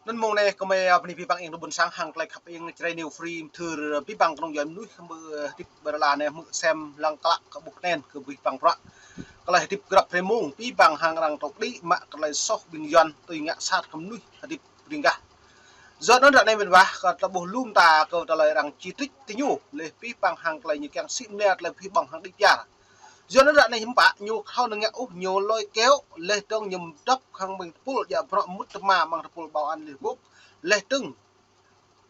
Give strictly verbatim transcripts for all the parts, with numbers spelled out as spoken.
Anŭn mông anai kơmơi, a, bơni abih bang ing tơƀun sang hăng tơlơi khăp ing Jrai New Free, mơthưr abih bang kơnung djuai mơnuih hơmư̆ hơdip ƀơi rơla anai hơmư̆ sem lăng klă kơ ƀuh kơnen kơ abih bang prăk. Tơlơi hơdip grăp hrơi mông, abih bang hăng arăng tŏk đĭ mă tơlơi soh ƀing Yuan tui ngă sat kơ mơnuih hơdip ring gah. Yua anŭn ră anai mĭt wa, kơ tơƀuh lŏm ta kơ tơlơi arăng chỉ trích tơ ñu, laih abih bang hăng tơlơi ñu kiăng sĭ mơnia tơlơi pơhiăp ƀơ̆ng hăng đĭ kyar. Yua anŭn ră anai hiư̆m pă, ñu khŏm nao ngă ôh, ñu lôi kéo, laih dơ̆ng ñu dŏp hăng ƀing tơpul djă bruă mŭt tơma ƀing tơpul bảo an Liên Hợp Quốc, laih dơ̆ng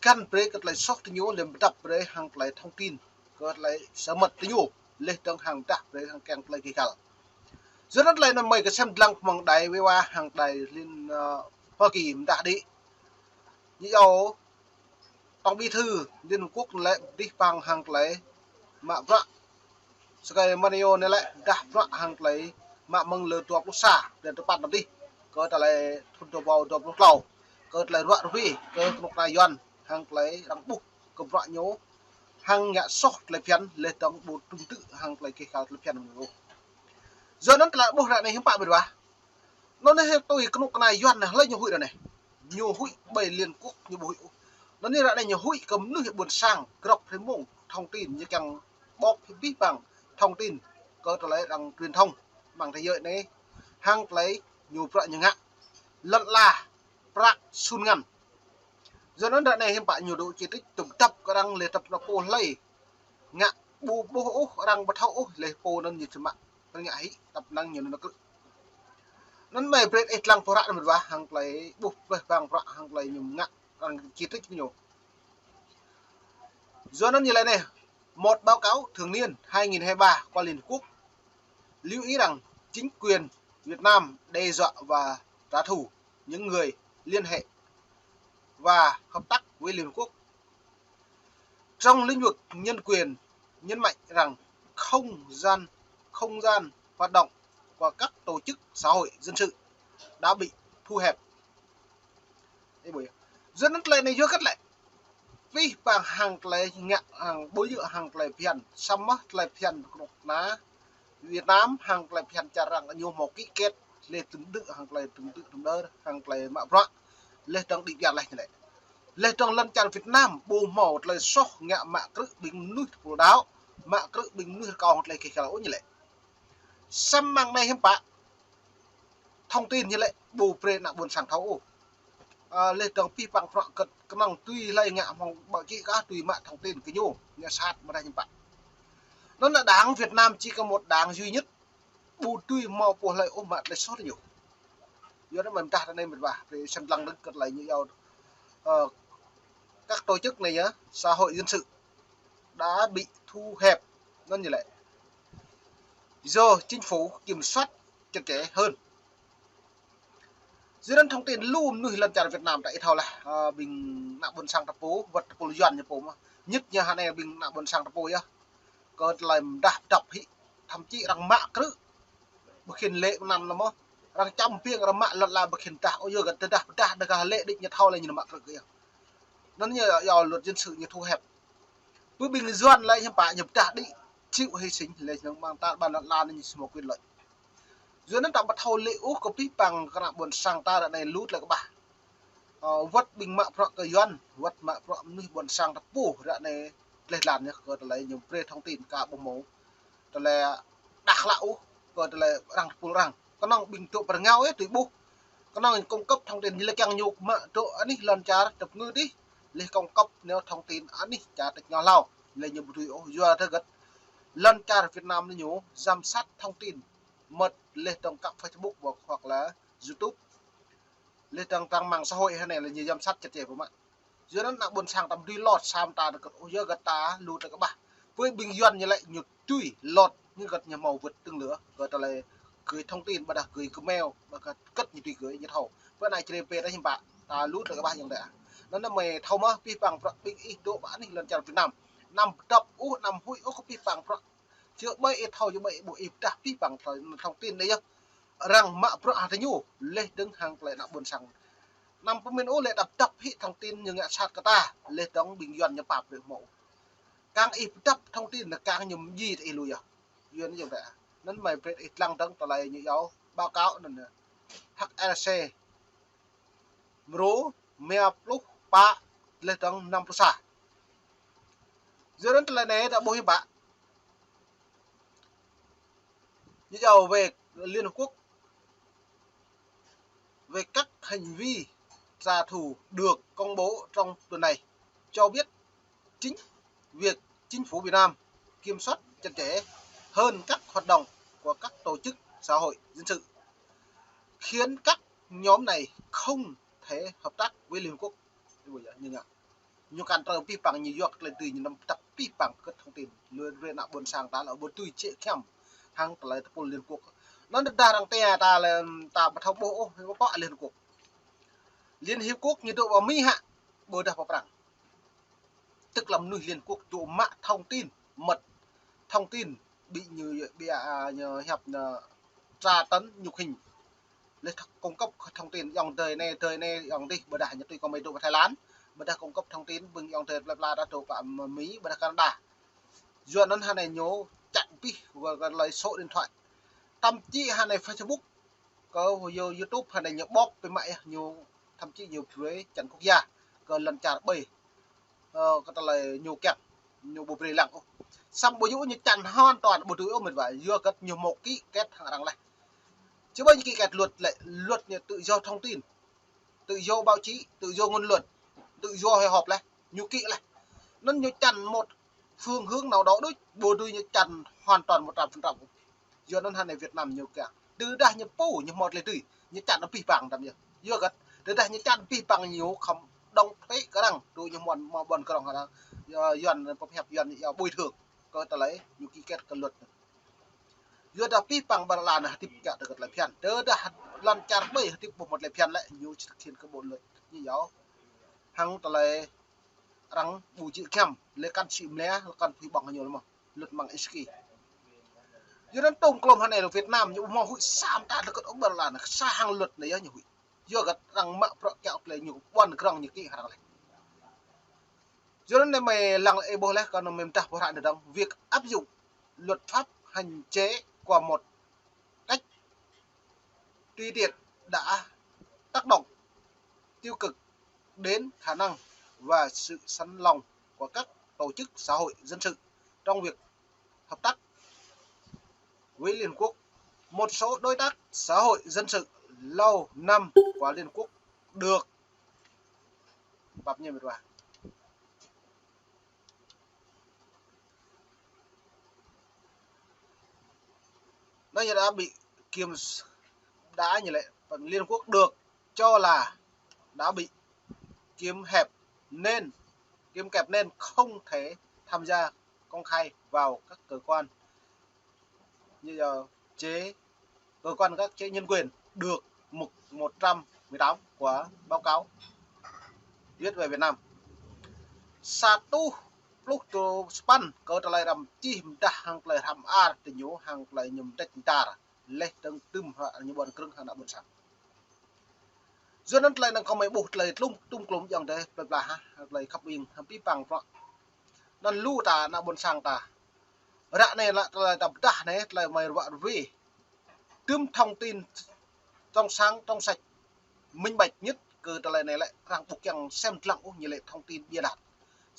găn brơi kơ tơlơi soh tơ ñu, laih pơdăp brơi hăng tơlơi thông tin, kơ tơlơi sơmơ̆t tơ ñu, laih dơ̆ng hăng pơdah brơi hăng kiăng tơlơi gêh găl. Yua anŭn tơlơi anŭn mơi kơsem dlăng mơ̆ng đài wê wa hăng đài Liên, ơ, Hoa Kỳ mơdah đĭ. Ñu iâu Tổng Bí thư Liên Hợp Quốc lĕ abih bang hăng tơlơi mă bruă. Sơkai Mario anai lĕ dah bruă hăng tơlơi mă mơ̆ng lơ dua pluh sa, dan tơpăn adih. Kơ tơlơi thŭn dua rơbâo dua pluh klâo. Kơ tơlơi ruă rơwe, kơ kơnuk kơna Yuan, hăng tơlơi arăng ƀuh, kơ bruă ñu, hăng ngă soh tơlơi phiăn, laih dơ̆ng ƀu trưng tự, hăng tơlơi gêh găl tơlơi phiăn ñu. Yua anŭn tơlơi ƀuh ră anai hiư̆m pă mĭt wa. Anŭn anai tui kơnuk kơna Yuan anai, hlơi ñu huĭ ră anai. Ñu huĭ ƀơi Liên Quốc, ñu ƀu huĭ ôh. Anŭn anai ră anai ñu huĭ kơ mơnuih ƀôn sang, grăp hrơi mông, thông tin, ñu kiăng bóp abih bang thông tin, kơ tơlơi arăng truyền thông, mơ̆ng thế giới anai, hăng tơlơi ñu bruă ñu ngă. Lŏn ala, prăk, sun ngăn. Yua anŭn ră anai hiư̆m pă ñu dŏ chỉ trích tơm dăp kơ arăng laih dăp nao pô hlơi. Ngă ƀu ƀuh ôh, arăng ƀu thâo ôh, laih pô anŭn ñu či mă. Kơ ngă hĭ, tăp năng ñu nao krư̆. Anŭn mơi brơi ih dlăng pơhră anŭn mĭt wa, hăng tơlơi ƀuh abih bang prăk, hăng tơlơi ñu ngă, arăng chỉ trích ñu. Yua anŭn ñu laĭ anai, một báo cáo thường niên hai nghìn hai mươi ba của Liên Hợp Quốc lưu ý rằng chính quyền Việt Nam đe dọa và trả thù những người liên hệ và hợp tác với Liên Hợp Quốc. Trong lĩnh vực nhân quyền, nhấn mạnh rằng không gian, không gian hoạt động của các tổ chức xã hội dân sự đã bị thu hẹp. Ê, ƀuh yơh. Yua anŭn tơlơi anai yua hơget lĕ? Abih bang hăng tơlơi ngă, hăng ƀu djơ̆ hăng tơlơi phiăn. Samơ̆ tơlơi phiăn kơnuk kơna Việt Nam hăng tơlơi phiăn čar arăng ñu hmâo ký kết laih trưng tự hăng tơlơi trưng tự trưng đơ hăng tơlơi mă bruă laih dơ̆ng đĭ kyar laih ñu lĕ. Laih dơ̆ng lŏn čar Việt Nam ƀu hmâo tơlơi soh ngă mă krư̆ ƀing mơnuih tơpul đaŏ, mă krư̆ ƀing mơnuih rơkâo hăng tơlơi gêh găl ôh ñu lĕ. Samơ̆ mơ̆ng anai hiư̆m pă, thông tin ñu lĕ ƀu brơi ană ƀôn sang thâo ôh. Ơ, laih dơ̆ng abih bang prăk kơt kơnơ̆ng tui hlơi ngă mơ̆ng báo chí kah tui mă thông tin kơ ñu, ngă sat mơ̆ng anai hiư̆m pă. Anŭn đảng Việt Nam chỉ có một đảng duy nhất, ƀu dưi hmâo pô hlơi ôh mă tơlơi soh tơ ñu. Yua anŭn mơi mơdah ră anai mĭt wa, brơi sem dlăng dơ̆ng kơ tơlơi ñu iâu, ơ, các tổ chức này nhá, xã hội dân sự đã bị thu hẹp, anŭn ñu lĕ. Do chính phủ kiểm soát chặt chẽ hơn. Yua anŭn thông tin lu mơnuih lŏn čar Việt Nam ta ih thâo laih, ơ, ƀing ană ƀôn sang ta pô, wơ̆t tơpul Yuan ñu pô mơ̆n. Nhất ñu hơnai ƀing ană ƀôn sang ta pô yơh. Kơ tơlơi mơdah pơdăp hĭ, thậm chí arăng mă krư̆. Ƀu khĭn lĕ mơnăn lơ mơ̆n. Arăng čăm piêng arăng mă lŏn ala ƀu khĭn tah. Ơ yua hơget tơdah pơdah đơkah lĕ đĭ ñu thâo lĕ ñu mă krư̆ kơ yơh. Anŭn ñu iâu luật dân sự ñu thu hẹp. Ƀơi ƀing Yuan lĕ hiư̆m pă ñu pơdah đĭ chịu hy sinh lĕ ñu mơ̆ng ta ƀơi lŏn ala anai ñu či hmâo quyền lợi. Yua anŭn ta ƀu thâo lĕ ôh kơ abih bang kơ ană ƀôn sang ta ră anai lu tơlơi kơƀah. Ơ, wơ̆t ƀing mă bruă kơ Yuan, wơ̆t mă bruă mơnuih ƀôn sang ta pô ră anai tơlơi lăn ñu kơ tơlơi ñu brơi thông tin kơ ƀu hmâo tơlơi đah klă ôh, kơ tơlơi arăng tơpul arăng. Kơnơ̆ng ƀing dŏ pơ rơngiao ih tui ƀuh. Kơnơ̆ng cung cấp thông tin ñu lĕ kiăng ñu mă dŏ anih lŏn čar tơpơngư dih. Laih cung cấp nao thông tin anih čar tơčô hlâo. Laih ñu ƀu dưi ôh yua hơget. Lŏn čar Việt Nam anai ñu giám sát thông tin mơ̆t laih dơ̆ng kơ Facebook hoặc là YouTube. Laih dơ̆ng trang mạng xã hội hơnai lĕ ñu giám sát chặt chẽ pơmă. Yua anŭn ană ƀôn sang ta ƀu dưi lŏt sa mơta tơ kơt ôh yua hơget ta lu tơlơi kơƀah. Ƀơi ƀing Yuan ñu lĕ ñu dưi lŏt ñu hơget ñu hmâo wơ̆t tơ̆ng lơ kơ tơlơi gửi thông tin ƀôdah gửi email ƀôdah kơt ñu dưi gửi ñu thâo. Ƀơi anai čre pê ta hiư̆m pă ta lu tơlơi kơƀah yơh đa. Anŭn anai mơi thâo mơ̆n abih bang prăk ƀing ih dŏ ƀơi anih lŏn čar Việt Nam. Anăm pơdăp ôh, anăm huĭ ôh kơ abih bang prăk. Čơƀai ih thâo, čơƀai ih ƀuh ih pơdah abih bang tơlơi thông tin anai yơh. Arăng mă bruă hăng tơ ñu, laih dơ̆ng hăng tơlơi ană ƀôn sang. Anăm pơmĭn ôh lĕ đăp đăp hĭ thông tin ñu ngă sat kơ ta, laih dơ̆ng ƀing Yuan ñu pap brơi hmâo. Kang ih pơdăp thông tin anŭn kang ñu mơji tơ ih lu yơh. Yuan ñu ƀĕ. Anŭn mơi brơi ih dlăng dơ̆ng tơlơi ñu iâu báo cáo anŭn. H R C mrô rơma pluh pă, laih dơ̆ng năm pluh sa. Yua anŭn tơlơi anai ta ƀuh hiư̆m pă. Ñu iâu về Liên Hợp Quốc, về các hành vi trả thù được công bố trong tuần này, cho biết chính việc chính phủ Việt Nam kiểm soát chặt chẽ hơn các hoạt động của các tổ chức xã hội dân sự, khiến các nhóm này không thể hợp tác với Liên Hợp Quốc. Ñu kăn trơ pih păng ñu yua kơ tơlơi tui ñu năm tăk pih păng kơ thông tin. Lĕ ră anai ƀôn sang ta lĕ ƀu tui čĕ kiăm hăng tơlơi tơpul Liên Quốc. Anŭn đa arăng tê ta lĕ ta ƀu thâo ƀuh ôh, ƀu pă Liên Hợp Quốc. Liên Hiệp Quốc ñu dŏ ƀơi Mi hă, ƀôdah ƀơi Prăng. Tức là mơnuih Liên Quốc dŏ mă thông tin, mật thông tin, ƀing ñu, ƀing, à, ñu hiăp ñu tra tấn nhục hình. Laih cung cấp thông tin ayŏng adơi anai, adơi anai, ayŏng adih, ƀôdah ñu tui kơ mơi dŏ pơ Thái Lan, ƀôdah cung cấp thông tin ƀing ayŏng adơi plơi pla ta dŏ pơ Mi, ƀôdah Canada. Yua anŭn hơnai ñu chặn pih, wơ̆t kơ tơlơi số điện thoại. Thậm chí hơnai Facebook, kơ You-, YouTube hơnai ñu ƀok pih mă yơh, ñu thậm chí ñu brơi chặn quốc gia, kơ lŏn čar ƀơi. Ơ, kơ tơlơi ñu kiăng, ñu ƀu brơi lăng ôh. Samơ̆ ƀu djơ̆ ñu chặn hoàn toàn ƀu dưi ôh mĕt wa, yua kơ ñu hmâo ký kết hăng arăng laih. Či ƀơi ñu ký kết luật lĕ, luật ñu tự do thông tin, tự do báo chí, tự do ngôn luận, tự do hội họp laih, ñu ký laih. Anŭn ñu chặn một phương hướng nào đó đôč, ƀu dưi ñu chặn hoàn toàn một trăm phần trăm ôh. Yua anŭn hơnai Việt Nam ñu kiăng. Tơdah ñu pô, ñu hmâo tơlơi tui, ñu chặn pih păng tăm yơh. Yua kơ, tơdah ñu chặn pih păng ñu khŏm đóng thuế kơ arăng, tui ñu hmâo, hmâo ƀôn krong arăng. Yua, Yuan pơhiăp Yuan yua bồi thường kơ tơlơi ñu ký kết kơ luật. Yua dah pih păng ƀơi lŏn anai hơdip kiăng tơ kơ tơlơi phiăn. Tơdah lŏn čar ƀơi hơdip ƀu hmâo tơlơi phiăn lĕ, ñu či thực hiện kơ bộ luật ñu yua. Hăng tơlơi arăng ƀu djơ̆ kiăm, lĕ kăn sĭ mlĕ, lĕ kăn pui ƀơ̆ng ñu lĕ mơ̆n. Luật mạng Isaki. Yua anŭn tŏng klom hơnai lĕ Việt Nam, ñu ƀu hmâo huĭ sa mơta tơ kơ ƀơi lŏn anai, sa hăng luật anai yơh ñu huĭ. Yua kơ arăng mă bruă kiăng tơlơi ñu ƀôn krong ñu ký hăng arăng laih. Yua anŭn anai mơi lăng ih ƀuh laih, kơ anŭn mơi mơdah ƀuh hră anai dơ̆ng, việc áp dụng luật pháp hành chế của một cách tùy tiện đã tác động tiêu cực đến khả năng và sự sẵn lòng của các tổ chức xã hội dân sự trong việc hợp tác với Liên Hợp Quốc. Một số đối tác xã hội dân sự lâu năm của Liên Hợp Quốc được, bập nhẹ mệt wa. Nó như đã bị kiểm s-, đã như lệ, phần Liên Quốc được cho là đã bị kiểm hẹp nên, kiểm kẹp nên không thể tham gia công khai vào các cơ quan như là chế, cơ quan các chế nhân quyền được mục một trăm mười tám của báo cáo viết về Việt Nam. Sa rơtuh pluh sapăn kơ tơlơi răm čih mơdah hăng tơlơi hrăm ar tơ ñu hăng tơlơi ñu mơdĕč mơdar laih dơ̆ng tơm hăng ñu ƀôn krơ̆ng hăng ană ƀôn sang. Yua anŭn tơlơi anŭn kơ mơi ƀuh tơlơi tlŭm, tŭm klŭm ayŏng adơi plơi pla hă, tơlơi khăp ƀing hăng pih păng prŏ. Anŭn lu ta ană ƀôn sang ta. Ră anai lĕ tơlơi ta pơdah anai, tơlơi mơi ruă ruê. Tơm thông tin trong sáng, trong sạch, minh bạch nhất kơ tơlơi anai lĕ arăng ƀu kiăng sem lăng ôh ñu lĕ thông tin bịa đặt.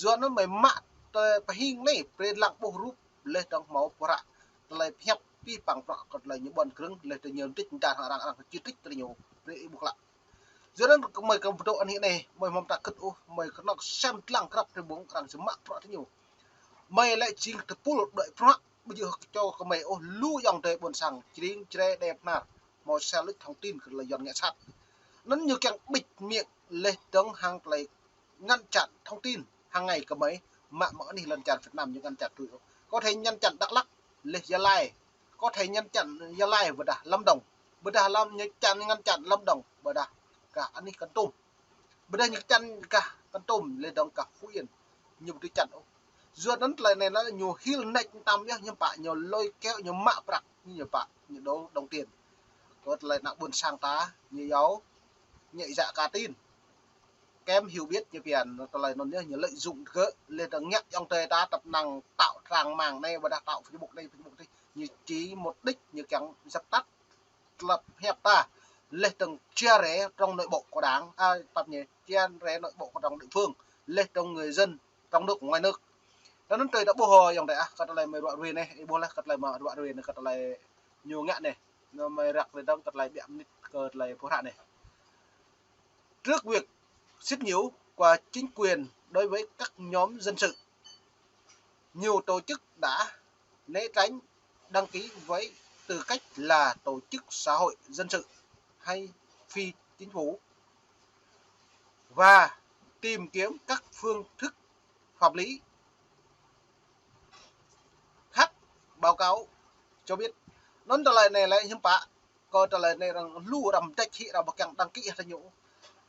Yua anŭn mơi mă tơlơi pơhing anai, brơi lăng ƀuh rup laih dơ̆ng hmâo pơhră tơlơi pơhiăp pih păng prŏ kơ tơlơi ñu ƀôn krơ̆ng laih dơ̆ng ñu mơdĕč mơdar hăng arăng, arăng či trích tơlơi ñu brơi ih ƀuh klă. Yua anŭn kơ mơi kơ pơdŏ anih anai, mơi hmâo mơta kơ̆t ôh, mơi kơnơ̆ng sem lăng krăp tơlơi ƀơ̆ng arăng či mă prŏ tơ ñu. Mơi lĕ jing tơpul đuaĭ prăk, ƀu djơ̆ čô kơ mơi ôh, lu ayŏng adơi ƀôn sang, jring jre đe pơnar, hmâo sai lệch thông tin kơ tơlơi Yuan ngă sat. Anŭn ñu kiăng bịt miệng laih dơ̆ng hăng tơlơi ngăn chặn thông tin hăng anai kơ mơi, mă mơ̆ng anih lŏn čar Việt Nam ñu ngăn chặn tui ôh. Có thể ngăn chặn Đắk Lắk, laih Gia Lai, có thể ngăn chặn Gia Lai ƀôdah Lâm Đồng, ƀôdah Lâm, ngăn chặn, ngăn chặn Lâm Đồng ƀôdah gah anih Kon Tum, ƀôdah ngăn chặn gah Kon Tum laih dơ̆ng gah Phú Yên, ñu ƀu dưi chặn ôh. Yua anŭn tơlơi anai lĕ ñu hil nač tam yơh, ñu pă ñu lôi kéo, ñu mă prăk, ñu pă ñu đổ đồng tiền kơ tơlơi ană ƀôn sang ta, ñu yua nhẹ dạ cả tin, kém hiểu biết ñu pia. Tơlơi anŭn yơh ñu lợi dụng kơ laih dơ̆ng ngă ayŏng adơi ta tăp năng tạo trang mạng anai, ƀôdah tạo Facebook anai, Facebook adih. Ñu chỉ mục đích ñu kiăng dập tắt tơlơi pơhiăp ta, laih dơ̆ng chia rẽ trong nội bộ của đảng, à, pap ñu, chia rẽ nội bộ của trong địa phương, laih dơ̆ng người dân trong nước ngoài nước. Anŭn tui ta ƀuh hŏ ayŏng adơi ah, kơ tơlơi mơi ruă ruê anai, ih ƀuh laih kơ tơlơi mơi ruă ruê anai, kơ tơlơi ñu ngă anai. Anŭn mơi răk rai dơ̆ng kơ tơlơi ƀiă mơnit kơ tơlơi pơhră anai. Trước việc xít nhiu của chính quyền đối với các nhóm dân sự, nhiều tổ chức đã né tránh đăng ký với tư cách là tổ chức xã hội dân sự hay phi chính phủ và tìm kiếm các phương thức pháp lý khác, báo cáo cho biết. Anŭn tơlơi anai lĕ hiư̆m pă, kơ tơlơi anai arăng lu arăng pơdjai hĭ arăng ƀu kiăng đăng ký hă ñu.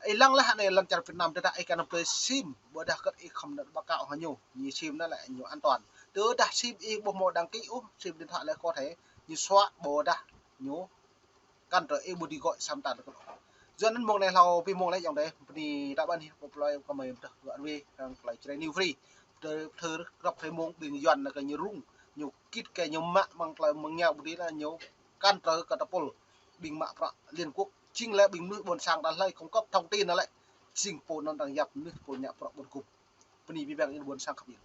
Ih lăng laih anai lŏn čar Việt Nam tơdah ih kăn plơi sim, ƀôdah kơ̆t ih khŏm nao báo cáo hăng ñu, ñu sim anŭn lĕ ñu an toàn. Tơdah sim ih ƀu hmâo đăng ký ôh, sim điện thoại lĕ có thể ñu xóa ƀôdah ñu cản trở ih ƀu dưi gọi sang ta được. Yua anŭn mông anai hlâo pi mông lĕ ayŏng adơi, bơni ta ƀan hĭ pô plơi kơ mơi mơdơh ruă ruê, hăng tơlơi Jrai New Free. Tơ, tơ, rŏp hrơi mông ƀing Yuan anai kơ ñu rŭng, ñu kĭt kơ ñu mă mơ̆ng tơlơi mơ̆ng ñu ƀu dưi lĕ ñu cản trở kơ tơpul ƀing mă bruă Liên Quốc. Jing lĕ ƀing mơnuih ƀôn sang ta hlơi cung cấp thông tin anŭn lĕ. Jing pô anŭn arăng yap mơnuih pô mă bruă ƀôn gŭm. Bơni abih bang ƀing ƀôn sang khăp ƀing.